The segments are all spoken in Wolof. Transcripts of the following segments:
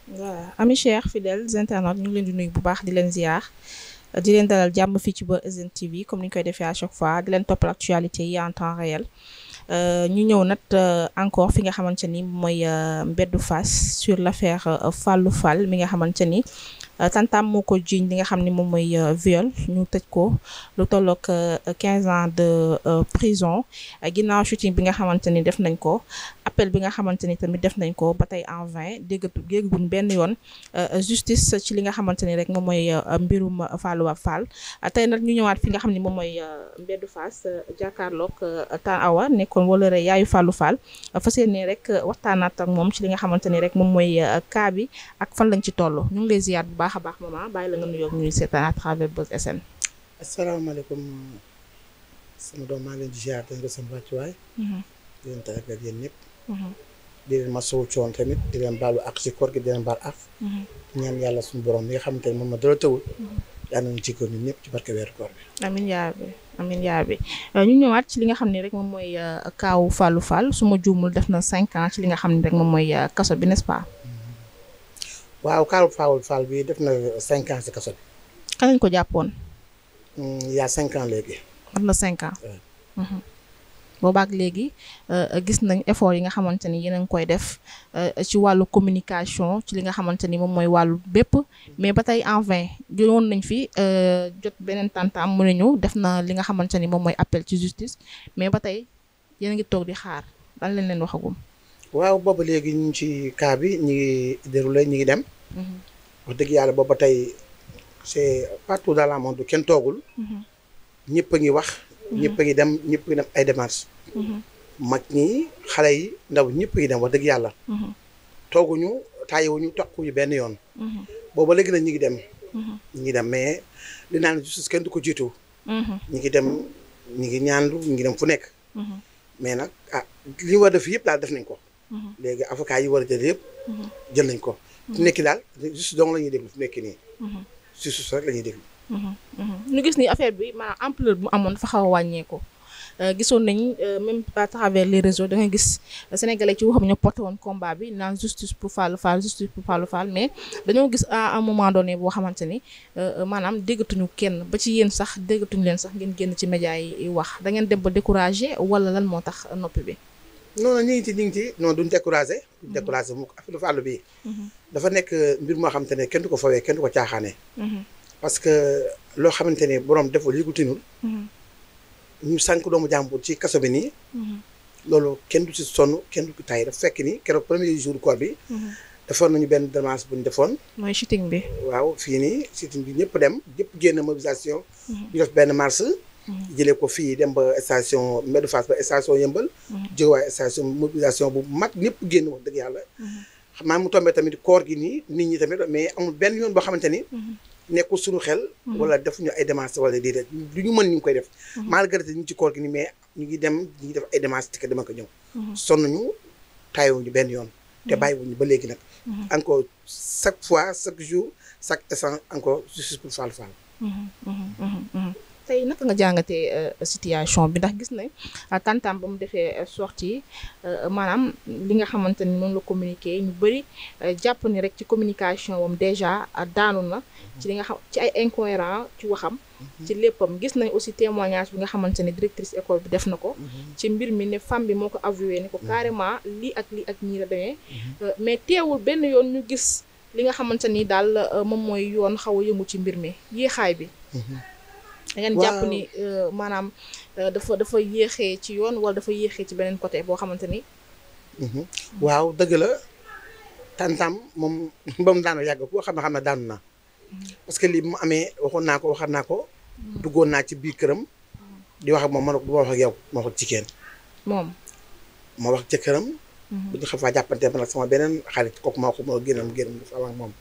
voilà ami chers fidèles internautes ñu ngi leen di nuyu bu baax di leen ziar di leen dalal jàmm fii ci Buzz SN TV comme ni ñu koy defee à chaque fois di leen toppal actualité yi en temps réel ñu ñëw nag encore fi nga xamante ni mooy mbeddu Fass sur l'affaire Fallou Fall mi nga xamante ni tantam moo ko jiiñ li nga xam ne moom mooy viol ñu tëj ko lu tolloog 15 ans de prison ginnaaw shooting bi nga xamante ni def nañ ko appel bi nga xamante ni tamit def nañ ko ba tey en vain dégguñ benn yoon justice ci li nga xamante ni rek moom mooy mbirum Fallou Fall tey nag ñu ñëwaat fi nga xam ne moom mooy mbeddu Fass jàkkaarloog Tan Awa nekkoon wala rek yaayu Fallou Fall fas yéene rek waxtaanaat ak moom ci li nga xamante ni rek moom mooy cas bi ak fan lañ ci toll ñu ngi lay ziyaar bu baax a baax maman bàyyi la nga nuyoo ñuy seetaan à travers Buzz SN. asalaamaaleykum sama doom maa ngi leen di ziar te nga sama wàccuwaay. di leen tàggat yéen ñëpp. di leen masawu coon tamit di leen baalu ak si koor gi di leen baal ak. ñaan yàlla suñu borom mi nga xamante ne moom ma dara tëwul. yàlla nañu ci kër ñun ñëpp ci barke weeru koor bi. amiin yaa bi ñu ñëwaat ci li nga xam ne rek moom mooy kaawu Fallou Fall su ma juumul def na 5 ans ci li nga xam ne rek moom mooy kaso bi n'est-ce pas. waaw kaawu Fallou Fall bi def na 5 ans si kaso bi. kan lañ ko jàppoon. y a 5 ans léegi. am na 5 ans. boobaak léegi gis nañ effort yi nga xamante ni yéen a ngi koy def ci wàllu communication ci li nga xamante ni moom mooy wàllu bépp mais ba tey en vain jowoon nañ fi jot beneen tantam mu ne ñu def na li nga xamante ni moom mooy appel ci justice mais ba tey yéen a ngi toog di xaar lan lañ leen waxagum. waaw booba léegi ñu ngi ci cas bi ñu ngi déroulé ñu ngi dem. wax dëgg yàlla booba tey c'est partout dans le monde kenn toogul. ñëpp a ngi wax. ñëpp a ngi dem ay démarches. mag ñi xale yi ndaw ñëpp a ngi dem wax dëgg yàlla. tooguñu tàyyiwuñu toquñu benn yoon. booba léegi nag ñu ngi dem. ñu ngi dem mais li naan justice kenn du ko jiitu. ñu ngi dem ñu ngi ñaanlu ñu ngi dem fu nekk. mais nag li war a def yëpp daal def nañ ko. léegi avocat yi war a jël yëpp. jël nañ ko. fu nekk daal justice dong la ñuy déglu fu nekk nii. justice rek la ñuy déglu. ñu gis ni affaire bi maanaam ampleur bu amoon dafa xaw a wàññeeku gisoon nañ même à travers les réseaux da nga gis sénégalais ci waxam ñoo porté woon combat bi naan justice pour Fallou Fall justice pour Fallou Fall mais dañoo gis à un moment donné boo xamante ni maanaam déggatuñu kenn ba ci yéen sax déggatuñu leen sax ngeen génn ci média yi wax da ngeen dem ba découragé wala lan moo tax noppi bi. non ñu ngi ci non duñ découragé. duñ découragé mu affaire Fallou bi. dafa nekk mbir moo xamante ne kenn du ko fawee kenn du ko caaxaanee. parce que loo xamante ne borom deful yëgutinul ñu sànq doomu jàmbur ci kaso bi nii. loolu kenn du ci sonn kenn du ko tay dafa fekk ni keroog premier jour koor bi. defoon nañu benn démarche bu ñu defoon. mooy shooting bi. waaw fii nii shooting bi ñëpp dem ñëpp génn mobilisation. ñu def benn marche. jëlee ko fii dem ba station Mbeddu Fass ba station Yëmbal. jógewaay station mobilisation bu mag ñëpp génn wax dëgg yàlla. xam naa mu tombé tamit koor gi nii nit ñi tamit mais amul benn yoon boo xamante ni. nekkul suñu xel. wala defuñu ay démarches wala déedéet lu ñu mën ñu ngi koy def. malgré ñu ngi ci koor gi ni mais ñu ngi dem ñu ngi def ay démarches ci dama ko ñëw. sonn ñu taayoo ñu benn yoon. te bàyyiwuñu ba léegi nag. encore chaque fois chaque jour chaque instant encore justice pour Fallou Fall. tey naka nga jàngatee situation bi ndax gis nañ tantam ba mu defee sortie maanaam li nga xamante ni moom la communiqué ñu bëri jàpp ni rek ci communication wam déjà daanu na ci li nga xam ci ay incohérent ci waxam ci léppam gis nañ aussi témoignage bi nga xamante ni directrice école bi def na ko ci mbir mi ne femme bi moo ko avoué ne ko carrément lii ak ñii la demee mais teewul benn yoon ñu gis li nga xamante ni daal moom mooy yoon xaw a yëngu ci mbir mi yéexaay bi da ngeen jàpp ni maanaam dafa yéexee ci yoon wala dafa yéexee ci beneen côté boo xamante ni. waaw dëgg la tantam moom ba mu daanu yàgg koo xam ne daanu naa. parce que lii bu mu amee waxaat naa ko. duggoon naa ci biir këram. di wax ak moom ma wax ak yow ma wax ak jigéen. moom. ma wax ci këram. bu ñu xam faa jàppante man ak sama beneen xarit kooku maa ko mën a génn dafa am ak moom.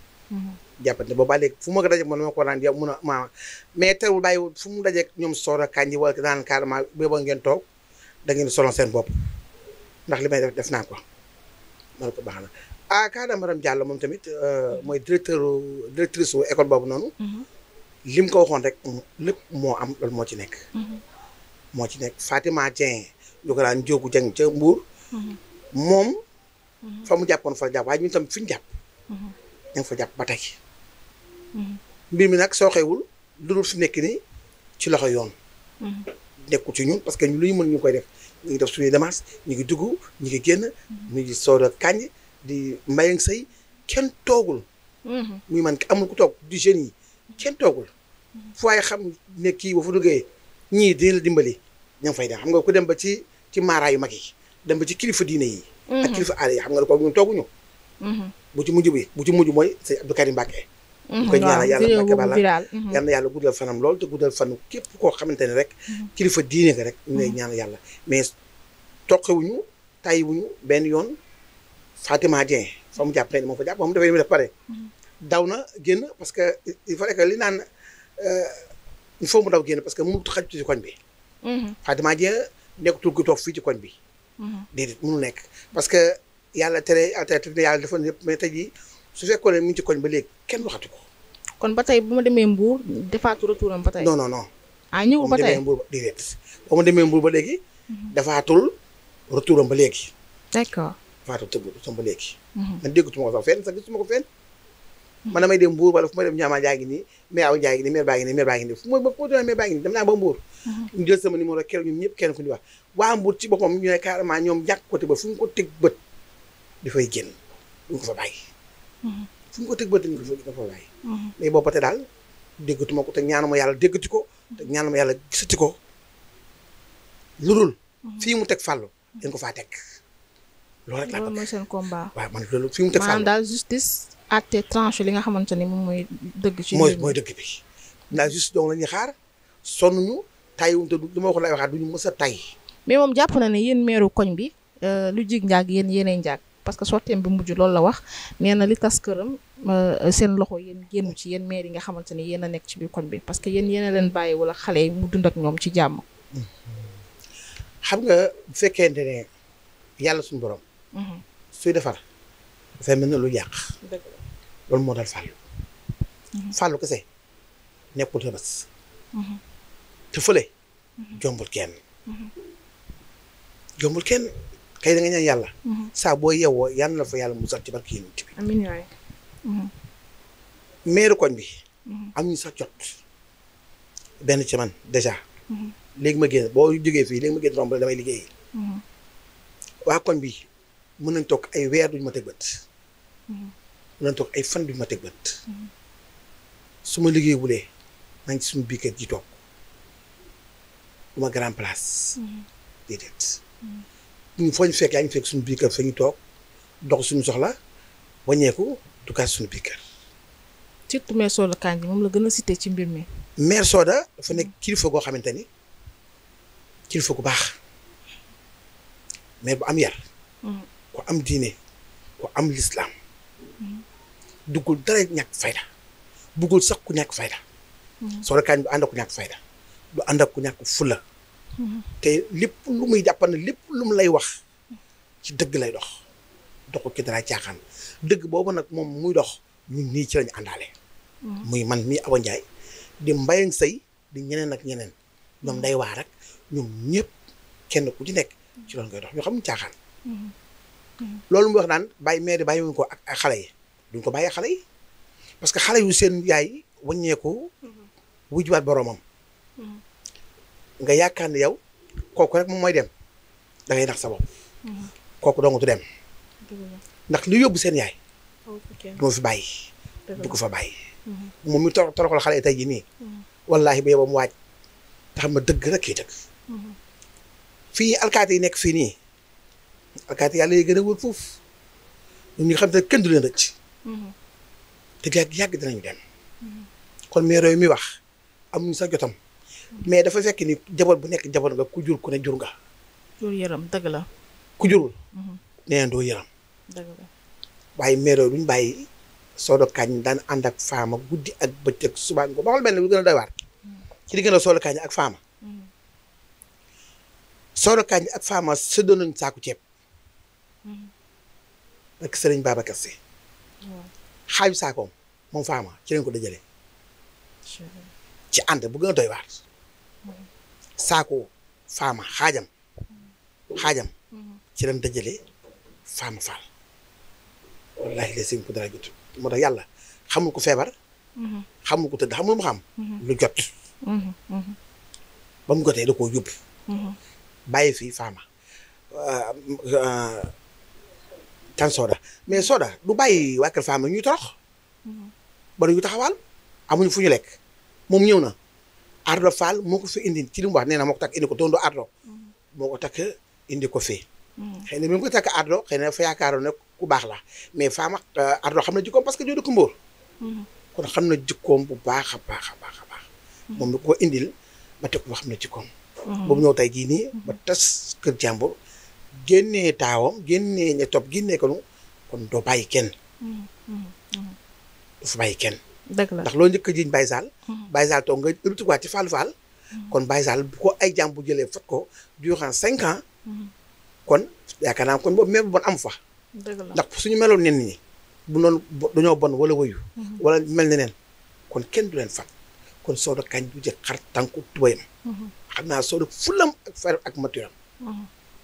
jàppante booba léegi fu ma ko dajeeg man ma ko daan yow mun a ma mais terewul bàyyiwul fu mu dajeeg ñoom soor a kanji wala daan carrément booba ngeen toog da ngeen solon seen bopp ndax li may def naa ko man ko baax na kaada madame Diallo moom tamit mooy directrice su école boobu noonu lim ko waxoon rek lépp moo am loolu moo ci nekk Fatima Dieng ñu ko daan jógu jeng ca Mbour moom fa mu jàppoon fa la jàpp waaye ñun tamit fi ñu jàpp ña ngi fa jàpp ba tey. mbir mi nag soo xewul lu dul fi nekk ni ci loxo yoon. nekkul ci ñun parce que lu ñu mën ñu koy def ñu ngi def suñuy démarches ñu ngi dugg ñu ngi génn. ñu ngi soog a kañ di mbayang sëy kenn toogul. muy man amul ku toog di jeunes yi kenn toogul. fu waaye xam ne kii ba fa duggee ñii dina la dimbali ña ngi fay dem xam nga ku dem ba ci maara yu mag yi dem ba ci kilifa diine yi. ak kilifa aada yi xam nga ne kooku ñun tooguñu. bu ci mujj mooy sëñ Abdou Karim Mbacké. ñu koy ñaanal yàlla Mbacké Balla yal na yàlla guddal fanam lool te guddal fanu képp koo xamante ne rek. kilifa diine nga rek ñu lay ñaanal yàlla mais toqewuñu tàyyiwuñu benn yoon Fatima Dieng fa mu jàpp ne moom fa jàpp moom dafay def pare. daw na génn parce que il fallait que li naan il faut mu daw génn parce que mënut xaj ci koñ bi. Fatima Dieng nekkatul ku toog fii ci koñ bi. déedéet mënu nekk parce que yàlla tere alternative yàlla defoon yëpp mais tey jii su fekkoon ne mu ngi ci koñ ba léegi kenn waxatu ko. kon ba tey bu ma demee Mbour defaatu retouram ba tey. non non non. ñëwul ba tey ba ma demee Mbour ba léegi. defaatul retouram ba léegi. d'accord. defaatul retouram ba léegi. man déggatuma ko sax fenn sax gisuma ko fenn. man damay dem Mbour wala fu may dem Ndiama Ndiaye ngi nii mais aw Ndiaye ngi nii mère baa ngi nii mère baa ngi nii fu ma demee mère baa ngi nii dem naa ba Mbour. ñu jël sama numéro keroog ñun ñëpp kenn ku ñu wax waa Mbour ci boppam ñu ne carrément ñoom jàkk côté ba fu ñu ko teg bët dafay génn duñ ko fa bàyyi. fu ñu ko teg bët dañ ko fa bàyyi. mais boobu ba tey daal déggatuma ko te ñaanuma yàlla déggati ko te ñaanuma yàlla gisati ko lu dul fii mu teg fàllu dañ ko faa teg. loolu rek laa bëgg loolu mooy seen combat. waaw man loolu fii mu teg fàllu maanaam daal justice àtte tranché li nga xamante ni moom mooy dëgg. ci mooy dëgg bi ndax juste donc la ñuy xaar sonn ñu tayiwuñ te du ma wax lay waxaat du ñu mës a tay. mais moom jàpp na ne yéen meeru koñ bi lu jig njaag yéenay njaag parce que sotteem bi mujj loolu la wax nee na li tas këram seen loxo yéen génn ci yéen maire yi nga xamante ni yéen a nekk ci biir koñ bi parce que yéen a leen bàyyi wala xale yi mu dund ak ñoom ci jàmm. xam nga bu fekkente ne yàlla suñu borom. suy defar dafay mel ne lu yàq. loolu moo dal fàllu. fàllu kese nekkul te bés. te fële. jombul kenn. jombul kenn kay da nga ñaan yàlla. saa boo yeewoo yal na fa yàlla musal ci barke yi ci bi. amiin waay. meeru koñ bi. am ñu sax jot. benn ci man déjà. léegi ma génn boo jógee fii léegi ma génn romb damay liggéeyi. waa koñ bi mën nañ toog ay weer duñu ma teg bët. mën nañ toog ay fan duñu ma teg bët. su ma liggéey wulee maa ngi ci suñu biir kër ji toog du ma grand place. déedéet. ñun foo ñu fekk yaa ngi fekk suñu biir kër fa ñu toog dox suñu soxla wàññeeku dugaat suñu biir kër. surtout mère Soda Kandji moom la gën a cité ci mbir mi. mère Soda dafa nekk kilifa goo xamante ni kilifa gu baax mais bu am yar. ku am diine ku am lislaam duggul dara ñàkk fayda buggul sax ku ñàkk fayda. Soda Kandji du ànd ak ku ñàkk fayda du ànd ak ku ñàkk fulla te lépp lu muy jàpp ne lépp lu mu lay wax ci dëgg lay dox doxul ci dara caaxaan dëgg boobu nag moom muy dox ñun nii ci lañu àndaale. muy man mii Awa Ndiaye di mbayang sëy di ñeneen ak ñeneen ñoom day waar rek ñoom ñëpp kenn ku ci nekk ci loolu ngay dox ñoo xam caaxaan. loolu mu wax naan bàyyi maire bàyyi wuñ ko ak xale yi duñ ko bàyyi xale yi parce que xale yu seen yaay wàññeeku wujjuwaat boroomam. nga yaakaar ne yow kooku rek moom mooy dem da ngay nax sa bopp. kooku dong du dem. ndax li yóbbu seen yaay. du ma fi bàyyi. du ko fa bàyyi. moom mi toroxal xale yi tey jii nii. wallaahi ba yow mu waaj. te xam nga dëgg rek kii dëgg. fii alkaati yi nekk fii nii. alkaati yàlla yi gën a wër foofu. ñun ñi nga xam te kenn du leen rëcc. te yàgg dinañu dem. kon maire yooyu mi wax amuñu sax jotam. mais dafa fekk ni jaboot bu nekk jaboot nga ku jur ku ne jur nga. jur yërëm dëgg la. ku jurul. nee na doo yërëm. dëgg la waaye maire duñ bàyyi Soda Kandji daan ànd ak Fama guddi ak bëccëg suba nga ba xool benn lu gën a doy waar. ci diggante Soda Kandji ak Fama. Soda Kandji ak Fama séddoo nañu saaku ceeb. ak Sëriñ Babacar Sy. xaaju saakoom moom Fama ci lañ ko dajale. ci ànd bu gën a doy waar. saako Fama xaajam ci lañ dajale Fama Fall wallaahi les sëñ ko dara jot moo tax yàlla xamul ko feebar. xamul ko tëdd xamul mu xam. lu jot. ba mu jotee da koo yóbbu. bàyyi fii Fama. tan Soda mais Soda du bàyyi waa kër Fama ñuy torox. ba ñu taxawal amuñu fu ñu lekk moom ñëw na. Ardo Fall moo ko fi indi ci li mu wax nee na moo ko takk indi ko tondu Ardo. moo ko takk indi ko fii. xëy na bi mu ko takk Ardo xëy na fa yaakaaroon ne ku baax la mais Fama Ardo xam na jikkoom parce que ñoo dëkk Mbour. kon xam na jikkoom bu baax a baax a baax a baax. moom mi ko indil ba teg ko xam na jikkoom. boobu ñëw tey jii nii ba tas kër jàmbur génnee taawam génnee ña topp génnee ko kon doo bàyyi kenn. du fa bàyyi kenn. dëgg la ndax loo njëkk a jiñ Baye Sall. Baye Sall toog nga rëtuwaat ci Fallou Fall. kon Baye Sall bu ko ay jàmbur jëlee fat ko durant 5 ans. kon yaakaar naa kon boobu même bon am fa. dëgg la ndax suñu meloon nen ñi bu noonu dañoo bon wala wëyu. wala mel ne neen kon kenn du leen fat kon Soda kañ du jël xar tànku tubayam. xam naa Soda fulam ak fer ak maturam.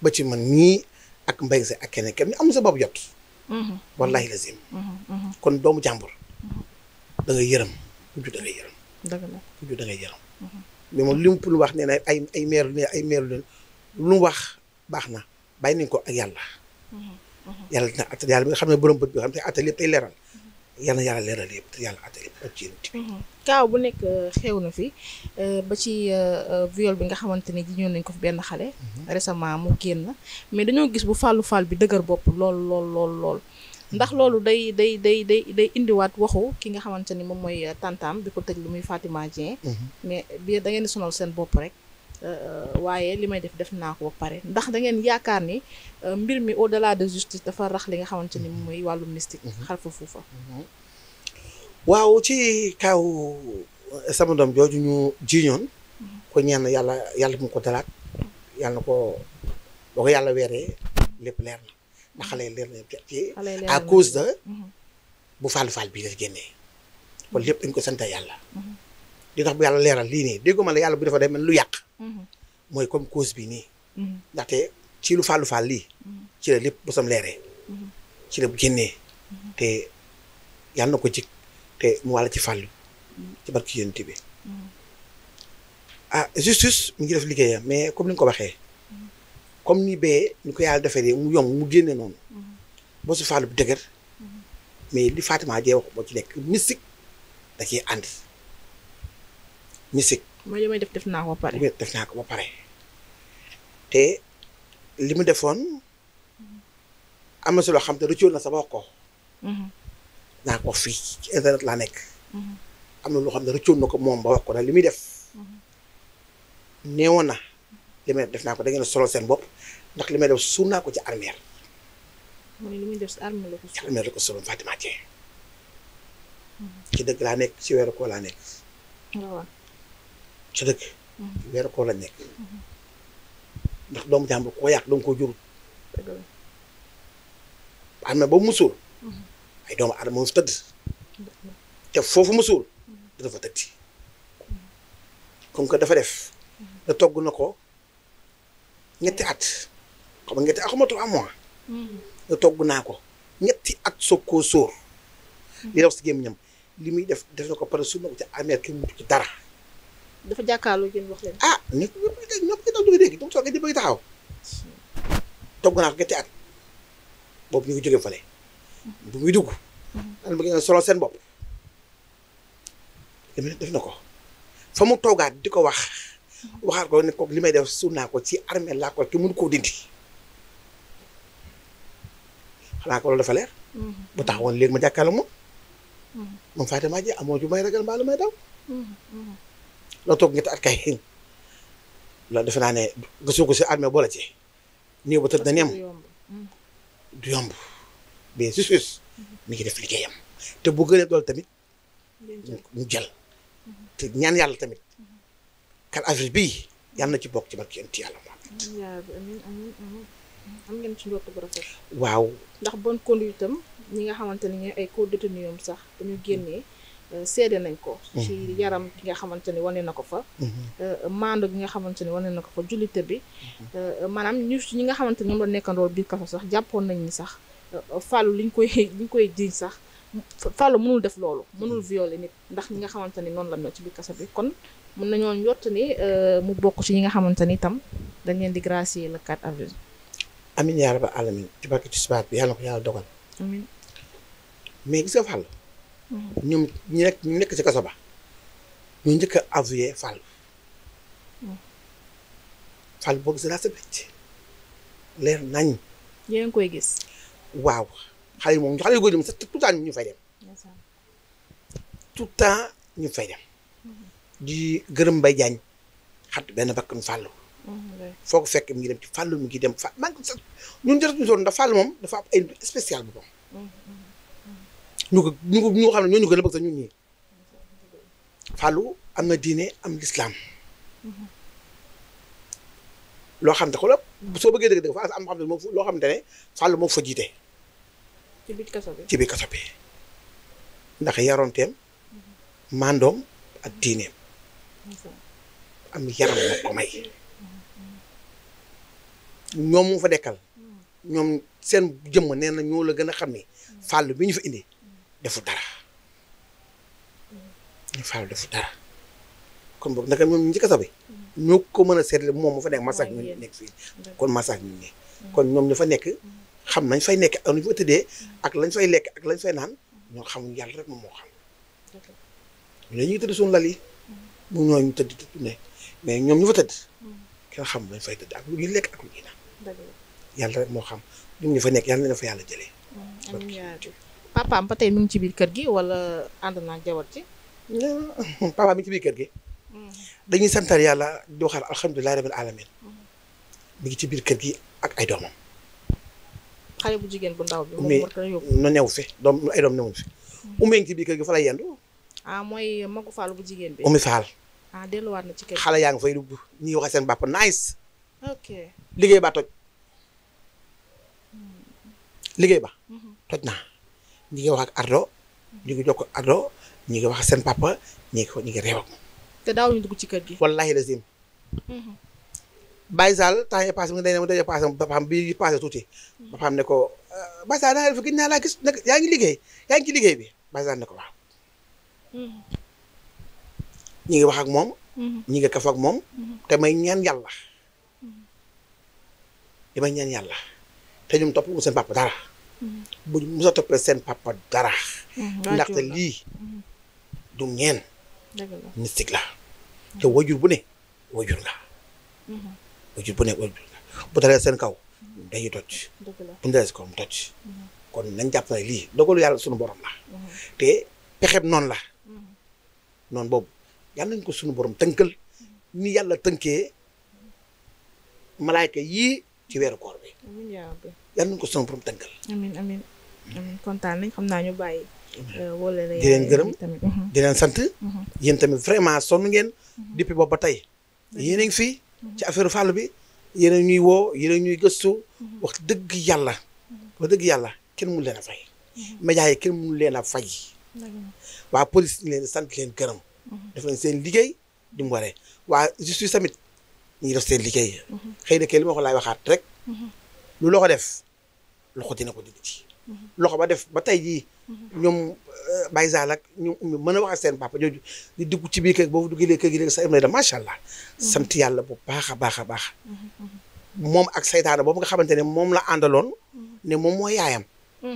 ba ci man ñii ak mbay se ak keneen kenn am sa bopp jot. wallahi lazim. kon doomu jàmbur. da ngay yërëm ku da ngay yërëm. dëgg la ku da ngay yërëm. mais moom li mu pour wax nee na ay meeru ne ay meeru leen lu mu wax baax na bàyyi nañ ko ak yàlla. yàlla dina atte yàlla bi nga xam ne borom bët bi nga xam ne atte lépp tey leeral. yal na yàlla leeral yëpp te yàlla atte lépp ak ci kaaw bu nekk xew na fi ba ci viol bi nga xamante ne ji ñëw nañ ko fi benn xale. récemment mu génn mais dañoo gis bu Fallou Fall bi dëgër bopp lool. ndax loolu day indiwaat waxu ki nga xamante ni moom mooy tantam bi ko tëj lu muy Fatima Dieng. mais bi da ngeen di sonal seen bopp rek waaye li may def naa ko ba pare ndax da ngeen yaakaar ni mbir mi au delà de justice dafa rax li nga xamante ni moom mooy wàllu mystique. Xalifa Foufa. waaw ci kaw sama doom jooju ñu jiiñoon. ko ñaan yàlla mu ko dalaat. yàlla na ko boo ko yàlla weeree lépp leer na. ndax xale yi leer na ci à cause de bu Fallou Fall bii la génnee kon lépp dañ ko sant yàlla di tax bu yàlla leeral lii nii déggoo ma la yàlla bu dafa day mel lu yàq mooy comme cause bi nii ndaxte ci lu Fallou Fall lii ci la lépp bosam leeree ci la bu génnee te yàlla na ko jik te mu wàlla ci Fallou ci barki yénent bi justice mi ngi def liggéeyam mais comme ni nga ko waxee comme ni bee ñu ko yàlla defee de mu yomb mu génne noonu boo su Fallou bu dëgër mais li Fatima Dieng wax boo ci nekk mystique da ciy ànd mystique. mooy li may def naa ko ba pare. def naa ko ba pare te li mu defoon am na si loo xam te rëccoon na sa ba wax ko. naa ko fii ci internet laa nekk. am na loo xam ne rëccoon na ko moom ba wax ko nag li muy def néewoon na. li may def naa ko da ngeen solo seen bopp ndax li may def suul naa ko ci armeer. mooy li muy def si armeer la ko ci armeer la ko solo Fatima Dieng. ci dëgg laa nekk ci weeru koo laa nekk. waaw. ci dëgg. ci weeru koo la nekk. ndax doomu jàmbur koo yàq danga koo jurut. dëgg la. armeer ba mu suul. ay doomu aadama mu fi tëdd. te foofu mu suul. dafa tëddi. comme que dafa def. da togg na ko ñetti at xam nga ñetti at xamatu 3 mois. da togg naa ko ñetti at soog koo sóor. li daw si gémmiñam li muy def na ko pare suul na ko ci armeer kenn mutu ci dara. dafa jàkkaarloo jën wax leen. ñëpp daw jóge dégg donc soo di bëgg taxaw. togg naa ko ñetti at boobu ñu ngi jóge fale. bu muy dugg. daal bëgg ngeen solo seen bopp. li muy def na ko fa mu toogaat di ko wax. waxaat ko ne ko li may def suul naa ko ci armée laa ko te mënu koo dindi xanaa ko loolu dafa leer. bu taxawoon léegi ma jàkkaarloo moom. moom Fatima Dieng amoo ju may ragal mbaa lu may daw. loo toog ñetti at kay loolu defe naa ne gëstu ko si armée boole ci néew ba tëdd na nem du yomb mais justice mi ngi def liggéeyam te bu gënee dool tamit ñu jël te ñaan yàlla tamit. 4 avril bii yàlla na ci bokk ci barke yonent yàlla amiin am ngeen ci njort bu rafet. waaw ndax bonne conduite tam ñi nga xamante ne ay co-détenus am sax dañu génnee seede nañ ko. ci yaram ki nga xamante ni wane na ko fa. maando gi nga xamante ni wane na ko fa jullite bi. maanaam ñi nga xamante ni ñoom la nekkandool biir kaso sax jàppoon nañ ni sax Fallou liñ koy jiiñ sax Fallou mënul def loolu mënul violer nit ndax ñi nga xamante ni noonu la mel ci biir kaso bi kon mën nañoo yott ni mu bokk ci ñi nga xamante ni itam dañ leen di gracier le 4 avril. amiin yaa rabbal alamin ci barke ci sibaat bi yàlla na ko yàlla dogal. amiin. mais gis nga Fallou. ñoom ñu nekk ci kaso ba ñu njëkk a avoué Fallou. Fallou boo gis daa sa bëcc leer nañ. yéen a ngi koy gis. waaw xale yi moom xale yu góor yi moom sax tout le temps ñu fay dem. tout le temps ñu fay dem. di gërëm Mbaye Diagne xat benn bakkan Fallou. foo ko fekk mi ngi dem ci Fallou mi ngi dem maa ngi sax ñun jotatuñu soon ndax Fallou moom dafa am ay spécial bu bon. ñu xam ne ñooñu gën a bëgg sax ñun ñii. Fallou am na diine am lislaam loo xam ne xoolal soo bëggee dëgg dëgg fa am xam ne moom loo xamante ne Fallou moo fa jiite. ci biir kaso bi ci biir kaso bi ndax yaronteem mandoom ak diineem am yaram moo ko may ñoom mu fa dekkal ñoom seen jëmm nee na ñoo la gën a xam ne Fallou bi ñu fa indi defu dara ñu Fallou defu dara kon boobu naka ñoom ñu ci kaso bi ñoo ko mën a seetle moom mu fa nekk masak ñu nekk fii kon masak ñu ne kon ñoom ñu fa nekk xam nañ fay nekk ak ñu fa tëddee ak lañ fay lekk ak lañ fay naan ñoo xam yàlla rek moom moo xam ñu ne ñu ngi tëdd suñu lal yi mu ñooñu tëdd ne mais ñoom ñu fa tëdd kenn xam lañ fay tëdd ak lu ñuy lekk ak lu ñuy naan yàlla rek moo xam ñoom ñu fa nekk yàlla na fa yàlla jëlee. papaam ba tey mi ngi ci biir kër gi wala ànd naa jabar ci. papa mi ngi ci biir kër gi. dañuy santal yàlla di waxal alhamdulilah rabbil alamin mi ngi ci biir kër gi ak ay doomam. xale bu jigéen bu ndaw bi moom war ko yóbbu no new fi doom ay doom newuñ fi. umee ngi ci biir kër gi fa lay yendu. mooy magu Fallou bu jigéen bi. Oumy Fall. delluwaat na ci kër gi. xale yaa ngi fay dugg ñuy wax seen bàpp nice. ok liggéey ba toj. liggéey ba. toj naa ñi ngi wax ak Ardo. ñu ngi jokkoo ak Ardo ñi ngi wax ak seen papa ñi ngi réew ak moom. te daaw ñu dugg ci kër gi. wallahi lazim. Baye Sall temps yii passé mu daje passé papaam bi passé tuuti. papaam ne ko Baye Sall naa def gis naa laa gis nag yaa ngi liggéey yaa ngi ci liggéey bi Baye Sall ne ko waaw. ñi ngi wax ak moom. ñi ngi kaf ak moom. te may ñaan yàlla. damay ñaan yàlla. te ñoom topp mu seen papa dara. buñ mos a toppee seen papa dara. ndaxte lii. du ñeen. mystique la. te wajur bu ne wajur nga. wajur bu ne wajur nga bu dalee seen kaw. dañuy toj. bu ñu dalee si kaw mu toj. kon nañ jàpp ne lii dogalu yàlla sunu borom la. te pexeb noonu la. noonu boobu yàlla nañ ko sunu borom tënkal ni yàlla tënkee malaayka yii ci weeru koor bi. yàlla nañ ko sunu borom tënkal. amiin amiin amiin kontaan nañ xam naa ñu bàyyi. wala di leen gërëm di leen sant. yéen tamit vraiment sonn ngeen. depuis boobu ba tey yéen a ngi fii ci affaire Fallou bi yéen a ñuy woo yéen a ñuy gëstu. wax dëgg yàlla. wax dëgg yàlla kenn mënu leen a fay. médias yi kenn mënu leen a fay. waa police ñu leen sant leen gërëm. def nañ seen liggéey di mu waree waa justice tamit ñu ngi def seen liggéey. xëy na kay li ma ko laay waxaat rek. lu loxo def loxo dina ko dindi ci. loxo ba def ba tey jii. ñoom Baye Sall ak ñoom Oumy mën a wax ak seen papa ñooñu di dugg ci biir kër boobu duggee kër gi léegi sa émission macha allah. sant yàlla bu baax a baax a baax. moom ak saytaane boobu nga xamante ne moom la àndaloon. ne moom mooy yaayam.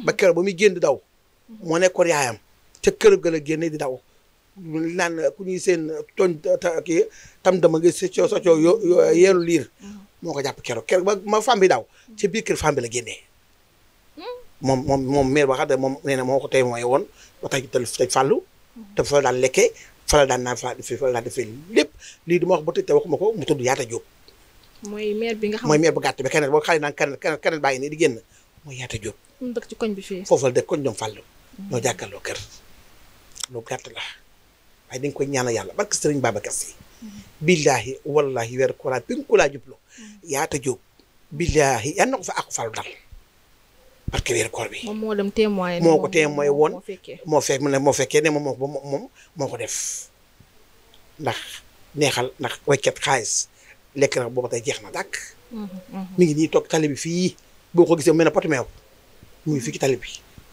ba keroog ba muy génn di daw. moo nekkoon yaayam. ca kër ga la génne di daw ñu naan ku ñuy seen tooñ kii tam dama nga sa coo yeelu liir moo ko jàpp keroog ba ma femme bi daw ca biir kër femme bi la génnee moom mère ba xam ne moom nee na moo ko tey mooy woon ba tey tey Fallou te fa la daan lekkee fa la daan naan fa la daan defee lépp lii du ma wax ba tey te waxuma ko mu tudd Yaata Diop mooy mère bi nga xam mooy mère bu gàtt bi keneen boo xale naan keneen bàyyi nii di génn mooy Yaata Diop mu dëkk ci koñ bi fii foofu la dëkk koñ ñoom Fallou ñoo jàkkaarloo kër lu gàtt la waaye dañ koy ñaanal yàlla barke Sëriñ Babacar Si billaahi wallaahi weer koolaa bi nga ko laa jublu Yaata Diop billaahi yan na ko fa àqu Fallou dal parce que weer koor bi moom moo dem témoin moo ko témoin woon moo fekkee ne moom moo ko def ndax neexal ndax wekket xaalis lekk na booba tey jeex na dàkk mi ngi nii toog tali bi fii boo ko gisee mel ne poti meew mu ngi fii ci tali bi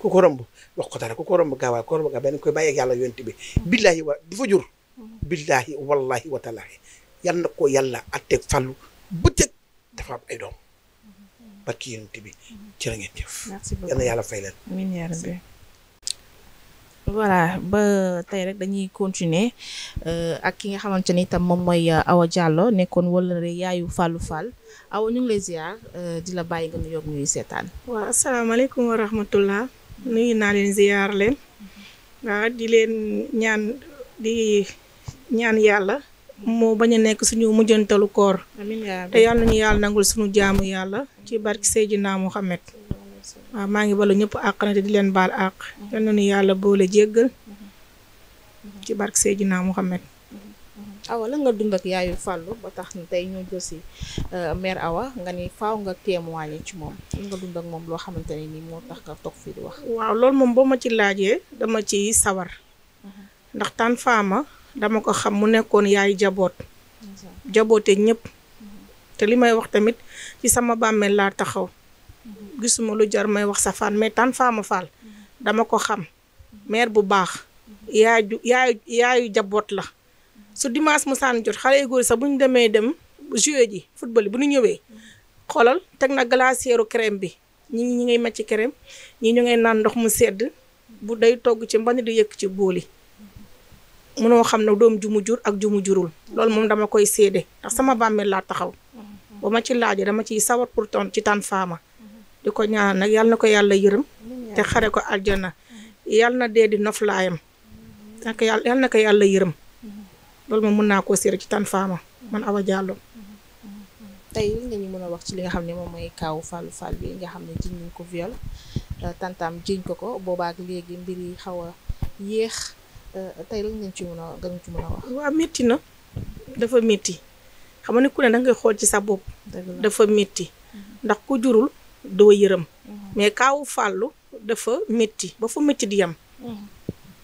ku ko romb wax ko dara ku ko romb gaawaay ko romb gaawaay benn koy bàyyi ak yàlla yonent bi billaahi wa di fa jur billaahi wallahi wa taalaahi yal na ko yàlla atteeg fàllu bëccëg dafa am ay doom barki yonent bi ci la ngeen jëf yal na yàlla fay leen amiin yaa rabbi. voilà ba tey rek dañuy continuer ak ki nga xamante ni itam moom mooy Awa Diallo nekkoon wala rek yaayu Fallou Fall Awa ñu ngi lay ziar di la bàyyi nga nuyoog ñuy seetaan. waaw asalaamaaleykum wa rahmatullah nuyu naa leen ziar leen waaw di leen ñaan yàlla moo bañ a nekk suñu mujjantalu koor te yàlla nañu yàlla nangul suñu jaamu yàlla ci barki Seydina Muhammad waaw maa ngi balu ñëpp àq na te di leen baal àq yal nañu yàlla boole jéggal ci barki Seydina Muhammad. Awa la nga dund ak yaayu Fallou ba tax na tey ñoo jël si mère Awa nga ni faaw nga témoigner ci moom la nga dund ak moom loo xamante ne ni moo tax nga toog fii di wax. waaw loolu moom boo ma ci laajee dama ci sawar ndax tan faama dama ko xam mu nekkoon yaayu jaboote ñëpp te li may wax tamit ci sama bàmmeel laa taxaw gisuma lu jar may wax safaan mais tan faama Fall dama ko xam mère bu baax yaayu jaboot la. su dimanche mu saan jot xale yu góor sax bu ñu demee dem jouer ji football bu ñu ñëwee xoolal teg na glacière crème bi ñi ngay macc crème ñi ñu ngay naan ndox mu sedd bu day togg ci mbani di yëkk ci booli mënoo xam ne doom ju mu jur ak ju mu jurul loolu moom dama koy séede ndax sama bàmmeel laa taxaw ba ma ci laajee dama ciy sawar pour ton ci tan faama di ko ñaan nag yàlla na ko yàlla yërëm te xare ko aljana yàlla na dee di noflaayam yàlla na ko yàlla yërëm loolu moom mën naa koo séeréer ci tan faama man Awa Diallo. tey li nga ñu mën a wax ci li nga xam ne moom mooy kaawu Fallou Fall bi nga xam ne jiñ nañ ko viol tantam jiñ ko boobaak léegi mbir yi xaw a yéex tey lan ngeen ci mën a wax. waaw métti na dafa métti xam nga ni ku ne da ngay xool ci sa bopp. dafa métti ndax ku jurul doo yërëm. mais kaawu Fallou dafa métti ba fu métti di yem.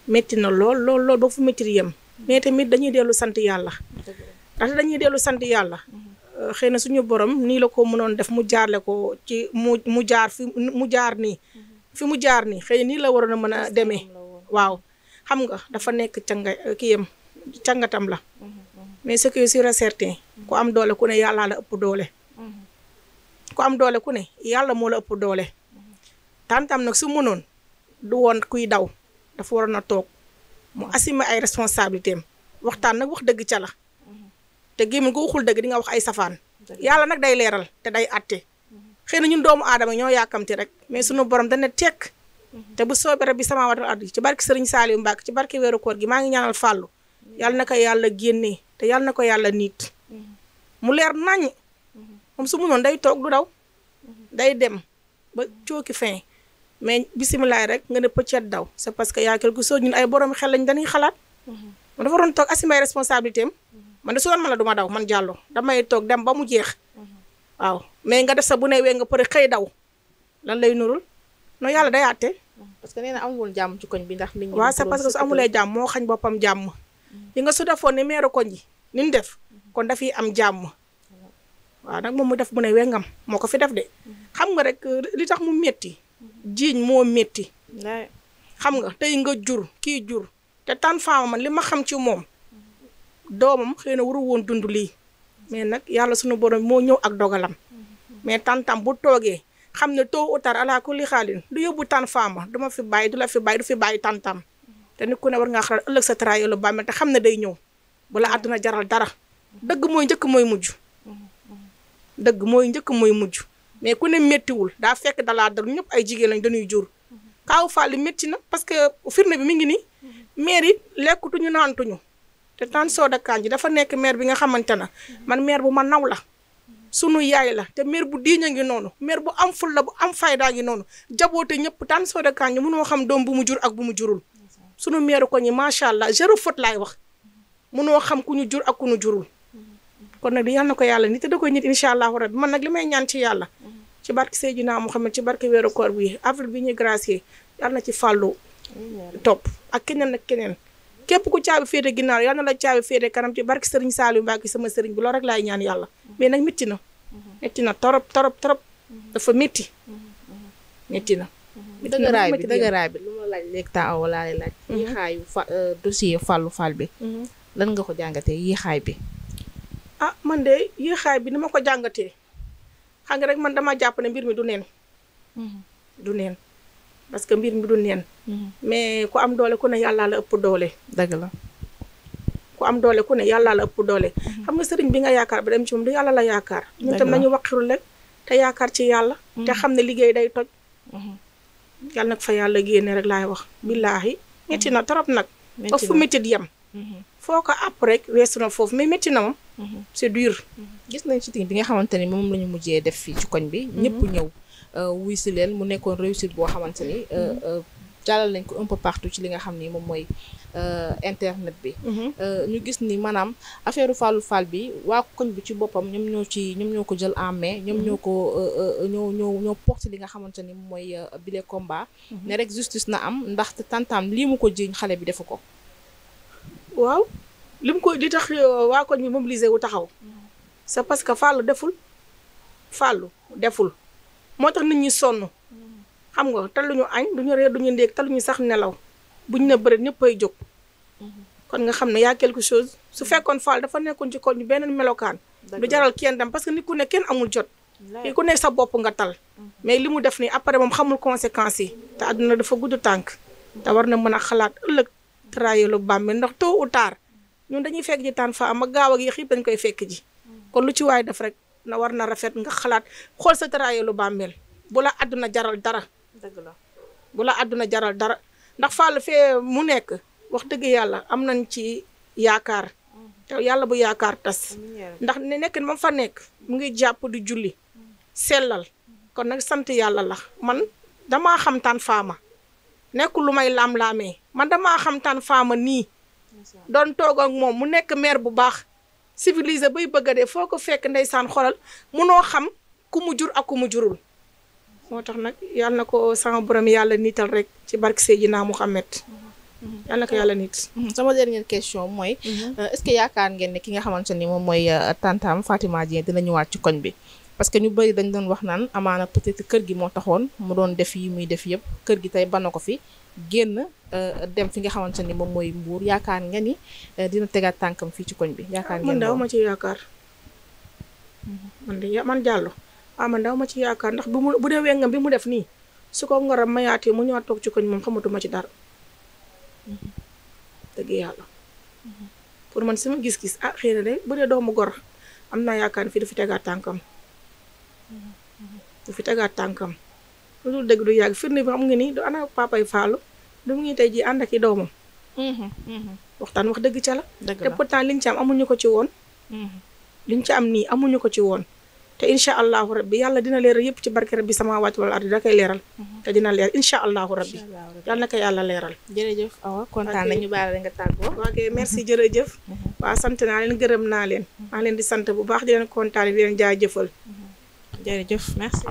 métti na lool ba fu métti di yem. mais tamit dañuy dellu sant yàlla ndaxte dañuy dellu sant yàlla xëy na suñu borom nii la ko mënoon def mu jaarle ko ci mu jaar fi mu jaar nii fi mu jaar nii xëy na nii la waroon a mën a demee waaw xam nga dafa nekk cangatam la mais ce qui est sûr et certain ku am doole ku ne yàlla la ëpp doole ku am doole ku ne yàlla moo la ëpp doole tantam nag su mënoon du woon kuy daw dafa waroon a toog mu assumer ay responsabilités am waxtaan nag wax dëgg ca la te gémmiñ ko waxul dëgg di nga wax ay safaan yàlla nag day leeral te day àtte xëy na ñun doomu aadama ñoo yàkkamti rek mais sunu borom dana tekk te bu soobee rek bi sama watal addu ci barki Sëriñ Saliou Mbacke ci barki weeru koor gi maa ngi ñaanal Fallou yàlla na ko yàlla génnee te yàlla na ko yàlla niit mu leer nañ moom su mu noonu day toog du daw day dem ba cooki fin mais bisimilah rek nga ne pëccet daw c'est parce que y a quelque chose ñun ay borom xel lañ dañuy xalaat man dafa doon toog assumer responsabilité am man de su doon ma la duma daw man Diallo damay toog dem ba mu jeex waaw mais nga def sa bu ne wee nga pare xëy daw lan lay nurul no yàlla day àtte parce que nee na amul jàmm ci koñ bi ndax nit ñi waaw c'est parce que su amulee jàmm moo xañ boppam jàmm yi nga su defoon ni meeru koñ yi ni ñu def kon dafiy am jàmm waaw nag moom mu def bu ne wengam moo ko fi def de xam nga rek li tax mu metti jiiñ moo métti xam nga tey nga jur kii jur te tan faama man li ma xam ci moom doomam xëy na waru woon dund lii mais nag yàlla sunu borom moo ñëw ak dogalam mais tantam bu toogee xam ne tôt ou tard ala kulli xaalin du yóbbu tan faama du ma fi bàyyi du la fi bàyyi du fi bàyyi tantam te nit ku ne war ngaa xalaat ëllëg sa traye lu bàmmeel te xam ne day ñëw bu la àdduna jaral dara dëgg mooy njëkk mooy mujj dëgg mooy njëkk mooy mujj mais ku ne méttiwul daa fekk dalaa dal ñëpp ay jigéen lañ dañuy jur kaawu Fall métti na parce que firnde bi mi ngi nii maire yi lekkutuñu naantuñu te tan Soda Kandji dafa nekk maire bi nga xamante na man maire bu ma naw la sunu yaay la te maire bu diiña ngi noonu maire bu am ful la bu am faydaa ngi noonu jaboote ñëpp tan Soda Kandji mënoo xam doom bu mu jur ak bu mu jurul sunu maire ko ñi macha allah zéro faute laay wax mënoo xam ku ñu jur ak ku ñu jurul kon nag di yal na ko yàlla nit te da koy nit incha allahu rabbi man nag li may ñaan ci yàlla ci barke Seydina Muhammad ci barke weeru koor bi avril bi ñuy gracier yal na ci Fallou topp ak keneen ak keneen képp ku caabi féete ginnaaw yal na la caabi féete kanam ci barke Serigne Saliou Mbacke sama Serigne bi loolu rek laay ñaan yàlla mais nag métti na torop dafa métti na dëgëraay bi lu ma laaj léegi taa aw laa lay laaj. yéexaayu dossier Fallou Fall bi. lan nga ko jàngatee yéexaay bi. ah man de yéexaay bi ni ma ko jàngatee xam nga rek man dama jàpp ne mbir mi du neen. du neen parce que mbir mi du neen. mais ku am doole ku ne yàllaa la ëpp doole. dëgg la. ku am doole ku ne yàllaa la ëpp doole. xam nga sëriñ bi nga yaakaar ba dem ci moom du yàlla la yaakaar. ñun tam nañu waqirul rek te yaakaar ci yàlla. te xam ne liggéey day toj. yàlla nag fa yàlla génne rek laay wax. billaahi métti na trop nag. ba fu métti di yem. foo ko àpp rek weesu na foofu mais métti na moom. c'est dur. gis nañ ci bi nga xamante ni moom la ñu mujjee def fii ci koñ bi. ñëpp ñëw wuy si leen mu nekkoon réussite boo xamante ni. jàllal nañ ko un peu partout ci li nga xam ni moom mooy internet bi. ñu gis ni maanaam affaire Fallou Fall bi waa koñ bi ci boppam ñoom ñoo ko jël en main. ñoom ñoo ko ñoo porté li nga xamante ni moom mooy bile combat. ne rek justice na am ndaxte tantam lii mu ko jiiñ xale bi defu ko. waaw li tax waa koñ bi mobilisé wu taxaw. c'est parce que Fallou deful. moo tax nit ñi sonn. xam nga taluñu añ duñu reer duñu ndéeg taluñu sax nelaw buñ ne bëri ñëpp ay jóg. kon nga xam ne yaa quelque chose su fekkoon Fall dafa nekkoon ci koñ bi beneen melokaan. du jaral kenn dem parce que nit ku ne kenn amul jot. kii ku nekk sa bopp nga tal. mais li mu def nii après moom xamul conséquences yi. te àdduna dafa gudd tànk. te war na mën a xalaat ëllëg traayeelu bàmmeel ndax tôt ou tard ñun dañuy fekk ji taan fa am ak gaaw ak yéex yëpp dañ koy fekk ji. kon lu ci waay def rek na war na rafet nga xalaat xool sa traayeelu bàmmeel bu la àdduna jaral dara. dëgg la bu la àdduna jaral dara ndax Fall fee mu nekk wax dëgg yàlla am nañ ci yaakaar te yàlla bu yaakaar tas ndax ne nekk moom fa nekk mu ngi jàpp di julli sellal kon nag sant yàlla la man damaa xam Tane Fama nekkul lu may laam-laamee man damaa xam Tane Fama nii doon toog ak moom mu nekk maire bu baax civilisé bay bëgg a dee foo ko fekk ndeysaan xolal munoo xam ku mu jur ak ku mu jurul moo tax nag yàlla na ko sama borom yàlla niital rek ci barke Seydina Mouhamed. yàlla na ko yàlla nit. sama dernière question mooy. est-ce que yaakaar ngeen ne ki nga xamante ni moom mooy tantam Fatima Dieng dina ñëwaat ci koñ bi. parce que ñu bëri dañ doon wax naan amaana peut-être kër gi moo taxoon mu doon def yi muy def yëpp kër gi tey bana ko fi génn dem fi nga xamante ni moom mooy Mbour yaakaar nga ni dina tegaat tànkam fii ci koñ bi. yaakaar ngeen man daaw ma ci yaakaar. man Diallo. man daw ma ci yaakaar ndax bu dee wengam bi mu def nii su ko ngoram mayaatee mu ñëwaat toog ci koñ moom xamatuma ci dara. dëgg yàlla. pour man sama gis-gis xëy na de bu dee doomu gor am naa yaakaar fii du fi tegaat tànkam. lu dul dëgg du yàgg firnde bi xam nga ni du ana papay Fallou du mu ngi tey ji ànd ak i doomam. waxtaan wax dëgg ca la. te pourtant liñ ci am amuñu ko ci woon. liñ ci am nii amuñu ko ci woon. te incha allahu rabbi yàlla dina leeral yëpp ci barke rabbi sama wàcc wala ardi da koy leeral. te dina leer incha allahu rabbi. yàlla na ko yàlla leeral. jërëjëf Awa kontaan nañu baal nga tàggoo. ok merci jërëjëf. waaw sant naa leen gërëm naa leen. maa leen di sant bu baax di leen kontaan di leen jaajëfal. jërëjëf merci.